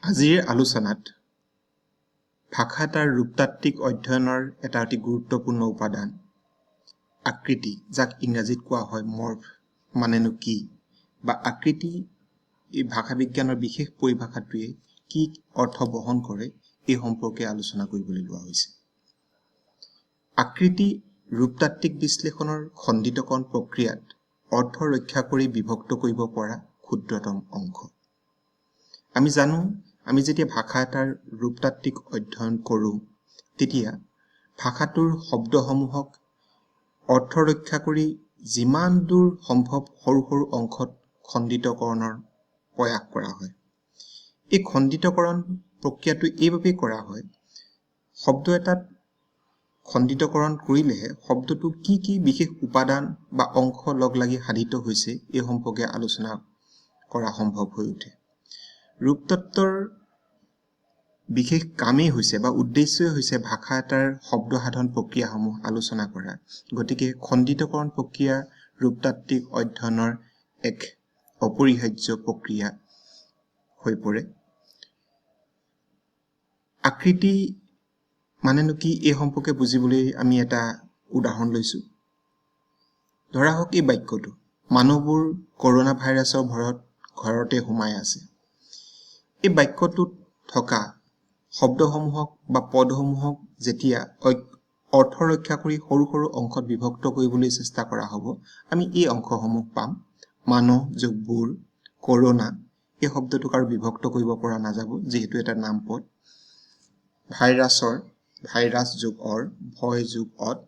আজিৰ আলোচনাত ভাষা এটাৰ ৰূপতাত্ত্বিক অধ্যয়নৰ এটা অতি গুৰুত্বপূৰ্ণ উপাদান আকৃতি, যাক ইংৰাজীত কোৱা হয় মৰ্ফ, মানেনো কি বা আকৃতি এই ভাষা বিজ্ঞানৰ বিশেষ পৰিভাষাটোৱে কি অৰ্থ বহন কৰে এই সম্পৰ্কে আলোচনা কৰিবলৈ লোৱা হৈছে। আকৃতি ৰূপতাত্ত্বিক বিশ্লেষণৰ খণ্ডিতকৰণ প্ৰক্ৰিয়াত অৰ্থ ৰক্ষা কৰি বিভক্ত কৰিব পৰা ক্ষুদ্ৰতম অংশ। আমি জানো, আমি যেতিয়া ভাষা এটাৰ ৰূপতাত্ত্বিক অধ্যয়ন কৰোঁ তেতিয়া ভাষাটোৰ শব্দসমূহক অৰ্থ ৰক্ষা কৰি যিমান দূৰ সম্ভৱ সৰু সৰু অংশত খণ্ডিতকৰণৰ প্ৰয়াস কৰা হয়। এই খণ্ডিতকৰণ প্ৰক্ৰিয়াটো এইবাবেই কৰা হয়, শব্দ এটাত খণ্ডিতকৰণ কৰিলেহে শব্দটো কি কি বিশেষ উপাদান বা অংশ লগ লাগি সাধিত হৈছে এই সম্পৰ্কে আলোচনা কৰা সম্ভৱ হৈ উঠে। ৰূপতত্ত্বৰ বিশেষ কামেই হৈছে বা উদ্দেশ্যই হৈছে ভাষা এটাৰ শব্দ সাধন প্ৰক্ৰিয়াসমূহ আলোচনা কৰা। গতিকে খণ্ডিতকৰণ প্ৰক্ৰিয়া ৰূপতাত্ত্বিক অধ্যয়নৰ এক অপৰিহাৰ্য প্ৰক্ৰিয়া হৈ পৰে। আকৃতি মানেনো কি এই সম্পৰ্কে বুজিবলৈ আমি এটা উদাহৰণ লৈছোঁ। ধৰা হওক এই বাক্যটো, মানুহবোৰ কৰোণা ভাইৰাছৰ ভয়ত ঘৰতে সোমাই আছে। এই বাক্যটোত থকা শব্দসমূহক বা পদসমূহক যেতিয়া অৰ্থ ৰক্ষা কৰি সৰু সৰু অংশত বিভক্ত কৰিবলৈ চেষ্টা কৰা হ'ব, আমি এই অংশসমূহ পাম। মানুহ যোগ বোৰ, কৰোণা, এই শব্দটোক আৰু বিভক্ত কৰিব পৰা নাযাব যিহেতু এটা নামপদ। ভাইৰাছৰ, ভাইৰাছ যোগ অৰ, ভয় যোগ অত,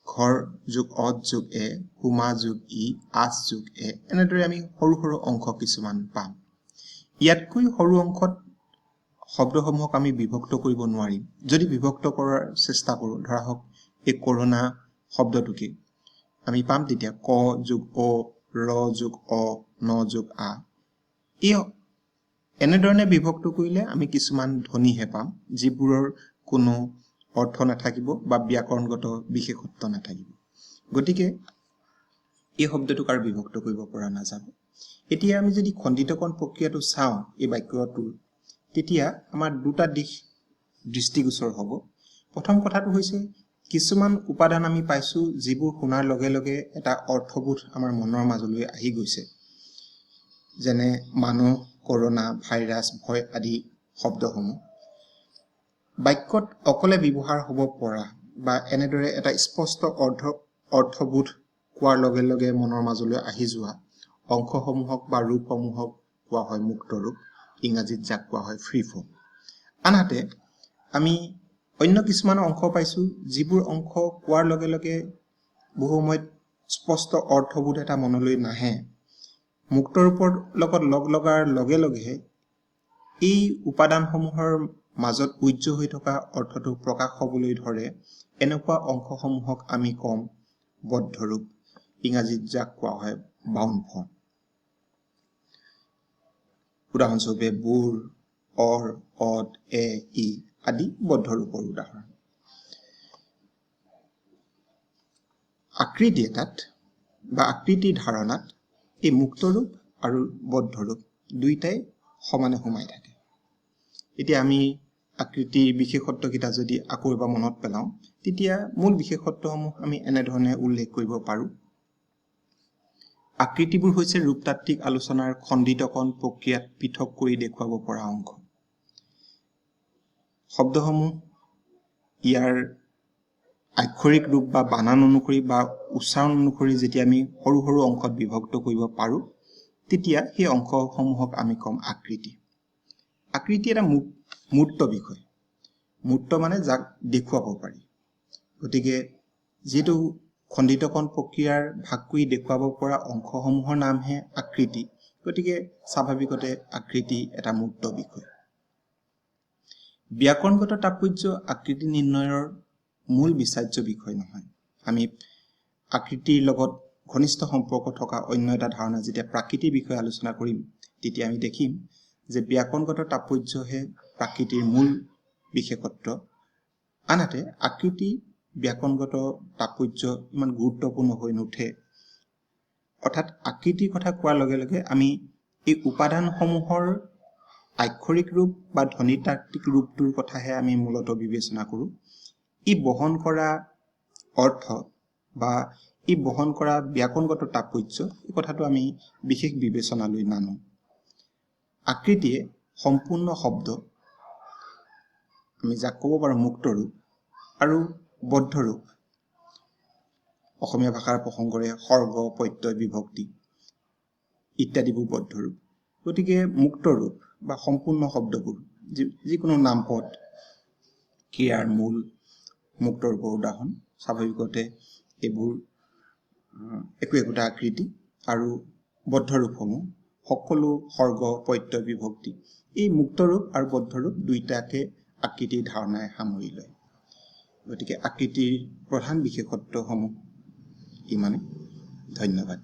ঘৰ যোগ অত যোগ এ, সোমা যোগ ই, আছ যোগ এ, এনেদৰে আমি সৰু সৰু অংশ কিছুমান পাম। ইয়াতকৈ সৰু অংশত শব্দসমূহক আমি বিভক্ত কৰিব নোৱাৰিম। যদি বিভক্ত কৰাৰ চেষ্টা কৰোঁ, ধৰা হওক এই কৰোণা শব্দটোকে আমি পাম তেতিয়া ক যোগ অ, ৰ যোগ অ, ন যোগ আ। এই এনেধৰণে বিভক্ত কৰিলে আমি কিছুমান ধ্বনিহে পাম যিবোৰৰ কোনো অৰ্থ নাথাকিব বা ব্যাকৰণগত বিশেষত্ব নাথাকিব। গতিকে এই শব্দটোক আৰু বিভক্ত কৰিব পৰা নাযাব। এতিয়া আমি যদি খণ্ডিতকৰণ প্ৰক্ৰিয়াটো চাওঁ এই বাক্যটোৰ, তেতিয়া আমাৰ দুটা দিশ দৃষ্টিগোচৰ হ'ব। প্ৰথম কথাটো হৈছে কিছুমান উপাদান আমি পাইছোঁ যিবোৰ শুনাৰ লগে লগে এটা অৰ্থবোধ আমাৰ মনৰ মাজলৈ আহি গৈছে, যেনে মানুহ, কৰোণা, ভাইৰাছ, ভয় আদি শব্দসমূহ। বাক্যত অকলে ব্যৱহাৰ হ'ব পৰা বা এনেদৰে এটা স্পষ্ট অৰ্থবোধ কোৱাৰ লগে লগে মনৰ মাজলৈ আহি যোৱা অংশসমূহক বা ৰূপসমূহক কোৱা হয় মুক্ত ৰূপ, ইংৰাজীত যাক কোৱা হয় ফ্ৰী ফৰ্ম। আনহাতে আমি অন্য কিছুমান অংশ পাইছোঁ যিবোৰ অংশ কোৱাৰ লগে লগে বহু সময়ত স্পষ্ট অৰ্থবোধ এটা মনলৈ নাহে। মুক্ত ৰূপৰ লগত লগ লগাৰ লগে লগেহে এই উপাদানসমূহৰ মাজত উহ্য হৈ থকা অৰ্থটো প্ৰকাশ হ'বলৈ ধৰে। এনেকুৱা অংশসমূহক আমি ক'ম বদ্ধ ৰূপ, ইংৰাজীত যাক কোৱা হয় বাউণ্ড ফৰ্ম। উদাহৰণস্বৰূপে বোৰ, অৰ, অত, এ, ই আদি বদ্ধ ৰূপৰ উদাহৰণ। আকৃতি এটাত বা আকৃতিৰ ধাৰণাত এই মুক্ত ৰূপ আৰু বদ্ধ ৰূপ দুয়োটাই সমানে সোমাই থাকে। এতিয়া আমি আকৃতিৰ বিশেষত্বকেইটা যদি আকৌ এবাৰ মনত পেলাওঁ, তেতিয়া মূল বিশেষত্বসমূহ আমি এনেধৰণে উল্লেখ কৰিব পাৰোঁ। আকৃতিবোৰ হৈছে ৰূপতাত্ত্বিক আলোচনাৰ খণ্ডিতকৰণ প্ৰক্ৰিয়াত পৃথক কৰি দেখুৱাব পৰা অংশ। শব্দসমূহ ইয়াৰ আক্ষৰিক ৰূপ বা বানান অনুসৰি বা উচ্চাৰণ অনুসৰি যেতিয়া আমি সৰু সৰু অংশত বিভক্ত কৰিব পাৰোঁ, তেতিয়া সেই অংশসমূহক আমি ক'ম আকৃতি। আকৃতি এটা মূৰ্ত বিষয়। মূৰ্ত মানে যাক দেখুৱাব পাৰি। গতিকে যিহেতু খণ্ডিতকৰণ প্ৰক্ৰিয়াৰ ভাগ কৰি দেখুৱাব পৰা অংশসমূহৰ নামহে আকৃতি, গতিকে স্বাভাৱিকতে আকৃতি এটা মূৰ্ত বিষয়। ব্যাকৰণগত তাৎপৰ্য আকৃতি নিৰ্ণয়ৰ মূল বিচাৰ্য বিষয় নহয়। আমি আকৃতিৰ লগত ঘনিষ্ঠ সম্পৰ্ক থকা অন্য এটা ধাৰণা যেতিয়া প্ৰাকৃতিৰ বিষয়ে আলোচনা কৰিম, তেতিয়া আমি দেখিম যে ব্যাকৰণগত তাৎপৰ্যহে প্ৰাকৃতিৰ মূল বিশেষত্ব। আনহাতে আকৃতি ব্যাকৰণগত তাৎপৰ্য ইমান গুৰুত্বপূৰ্ণ হৈ নুঠে। অৰ্থাৎ আকৃতিৰ কথা কোৱাৰ লগে লগে আমি এই উপাদানসমূহৰ আক্ষৰিক ৰূপ বা ধ্বনিতাত্ত্বিক ৰূপটোৰ কথাহে আমি মূলতঃ বিবেচনা কৰোঁ। ই বহন কৰা অৰ্থ বা ই বহন কৰা ব্যাকৰণগত তাৎপৰ্য, এই কথাটো আমি বিশেষ বিবেচনালৈ নানো। আকৃতিয়ে সম্পূৰ্ণ শব্দ, আমি যাক ক'ব পাৰোঁ মুক্ত ৰূপ, আৰু বদ্ধ ৰূপ, অসমীয়া ভাষাৰ প্ৰসংগৰে সৰ্গ, প্ৰত্যয়, বিভক্তি ইত্যাদিবোৰ বদ্ধ ৰূপ। গতিকে মুক্ত ৰূপ বা সম্পূৰ্ণ শব্দবোৰ, যিকোনো নামপদ, ক্ৰিয়াৰ মূল মুক্ত ৰূপৰ উদাহৰণ। স্বাভাৱিকতে এইবোৰ একো একোটা আকৃতি। আৰু বদ্ধ ৰূপসমূহ সকলো সৰ্গ, প্ৰত্যয়, বিভক্তি। এই মুক্ত ৰূপ আৰু বদ্ধ ৰূপ দুইটাকে আকৃতিৰ ধাৰণাই সামৰি লয়। গতিকে আকৃতিৰ প্ৰধান বিশেষত্বসমূহ ইমানে। ধন্যবাদ।